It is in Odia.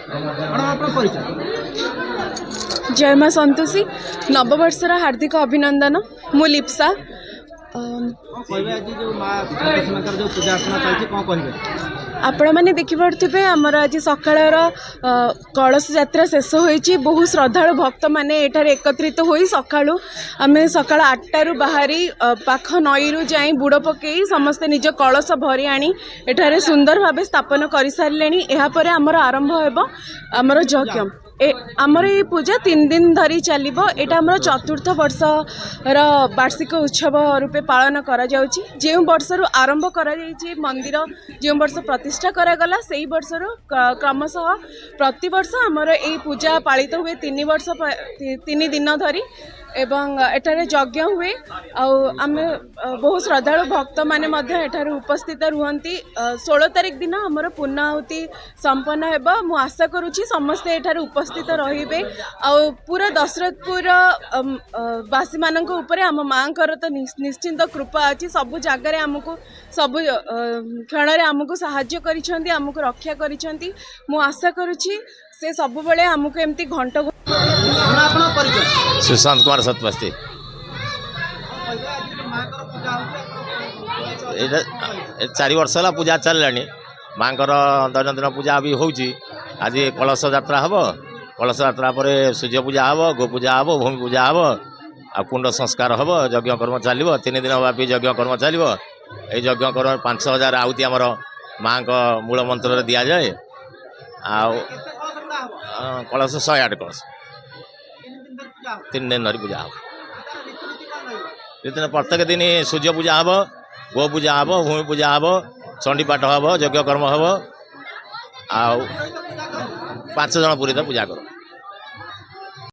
ମ୍ୟାଡ଼ାମ୍, ଆପଣ ପରିଚୟ? ଜୟ ମା ସନ୍ତୋଷୀ। ନବବର୍ଷର ହାର୍ଦ୍ଦିକ ଅଭିନନ୍ଦନ। ମୁଁ ଲିପ୍ସା। କ'ଣ କହିବେ, ଆଜି ଯେଉଁ ମା ସନ୍ତୋଷୀ ମାଙ୍କର ଯେଉଁ ପୂଜା ଅର୍ଚ୍ଚନା ଚାଲିଛି, କ'ଣ କହିବେ? ଆପଣମାନେ ଦେଖିପାରୁଥିବେ, ଆମର ଆଜି ସକାଳର କଳସ ଯାତ୍ରା ଶେଷ ହୋଇଛି। ବହୁ ଶ୍ରଦ୍ଧାଳୁ ଭକ୍ତମାନେ ଏଠାରେ ଏକତ୍ରିତ ହୋଇ ସକାଳୁ, ଆମେ ସକାଳ 8ଟାରୁ ବାହାରି ପାଖ ନଈରୁ ଯାଇ ବୁଡ଼ ପକାଇ ସମସ୍ତେ ନିଜ କଳସ ଭରି ଆଣି ଏଠାରେ ସୁନ୍ଦର ଭାବେ ସ୍ଥାପନ କରିସାରିଲେଣି। ଏହାପରେ ଆମର ଆରମ୍ଭ ହେବ ଆମର ଯଜ୍ଞ। ଆମର ଏଇ ପୂଜା 3 ଦିନ ଧରି ଚାଲିବ। ଏଇଟା ଆମର ଚତୁର୍ଥ ବର୍ଷର ବାର୍ଷିକ ଉତ୍ସବ ରୂପେ ପାଳନ କରାଯାଉଛି। ଯେଉଁ ବର୍ଷରୁ ଆରମ୍ଭ କରାଯାଇଛି, ମନ୍ଦିର ଯେଉଁ ବର୍ଷ ପ୍ରତିଷ୍ଠା କରାଗଲା, ସେଇ ବର୍ଷରୁ କ୍ରମଶଃ ପ୍ରତିବର୍ଷ ଆମର ଏଇ ପୂଜା ପାଳିତ ହୁଏ 3 ବର୍ଷ, 3 ଦିନ ଧରି ଏବଂ ଏଠାରେ ଯଜ୍ଞ ହୁଏ। ଆଉ ଆମେ ବହୁ ଶ୍ରଦ୍ଧାଳୁ ଭକ୍ତମାନେ ମଧ୍ୟ ଏଠାରେ ଉପସ୍ଥିତ ରୁହନ୍ତି। 16 ତାରିଖ ଦିନ ଆମର ପୂର୍ଣ୍ଣାହୁତି ସମ୍ପନ୍ନ ହେବ। ମୁଁ ଆଶା କରୁଛି ସମସ୍ତେ ଏଠାରେ ଉପସ୍ଥିତ ରହିବେ। ଆଉ ପୁରା ଦଶରଥପୁର ବାସୀମାନଙ୍କ ଉପରେ ଆମ ମାଆଙ୍କର ତ ନିଶ୍ଚିନ୍ତ କୃପା ଅଛି। ସବୁ ଜାଗାରେ ଆମକୁ, ସବୁ କ୍ଷଣରେ ଆମକୁ ସାହାଯ୍ୟ କରିଛନ୍ତି, ଆମକୁ ରକ୍ଷା କରିଛନ୍ତି। ମୁଁ ଆଶା କରୁଛି ସେ ସବୁବେଳେ ଆମକୁ ଏମିତି ଘଣ୍ଟ ମ୍ୟାଡ଼ାମ୍, ଆପଣଙ୍କ ପରିଚୟ? ସୁଶାନ୍ତ କୁମାର ଶତପଥୀ। କ'ଣ କହିବେ, ଆଜି ଯେଉଁ ମାଙ୍କର ପୂଜା ହେଉଛି, ଆପଣ ଏଇଟା 4 ବର୍ଷ ହେଲା ପୂଜା ଚାଲିଲାଣି। ମାଙ୍କର ଦୈନନ୍ଦିନ ପୂଜା ବି ହେଉଛି। ଆଜି କଳସ ଯାତ୍ରା ହେବ। କଳସ ଯାତ୍ରା ପରେ ସୂର୍ଯ୍ୟ ପୂଜା ହେବ, ଗୋ ପୂଜା ହେବ, ଭୂମି ପୂଜା ହେବ ଆଉ କୁଣ୍ଡ ସଂସ୍କାର ହେବ। ଯଜ୍ଞ କର୍ମ ଚାଲିବ, 3 ଦିନ ବ୍ୟାପୀ ଯଜ୍ଞ କର୍ମ ଚାଲିବ। ଏଇ ଯଜ୍ଞ କର୍ମ 5000 ଆହୁତି ଆମର ମାଙ୍କ ମୂଳ ମନ୍ତ୍ରରେ ଦିଆଯାଏ। ଆଉ କେତେ କଳସ ବୁଡ଼ା ହେବ? କଳସ 108 କଳସ। 3 ଦିନ ଧରି ପୂଜା ହେବ? 3 ଦିନ ଧରି ପୂଜା ହେବ। ତାର ରୀତିନୀତି କ'ଣ ରହିବ? ଦିନ ପ୍ରତ୍ୟେକ ଦିନ ସୂର୍ଯ୍ୟ ପୂଜା ହେବ, ଗୋ ପୂଜା ହେବ, ଭୂମି ପୂଜା ହେବ, ଚଣ୍ଡୀପାଠ ହେବ, ଯଜ୍ଞ କର୍ମ ହେବ। ଆଉ ପୁରୋହିତ ପୂଜା କରନ୍ତି? 5 ଜଣ ପୁରୋହିତ ପୂଜା କରୁ।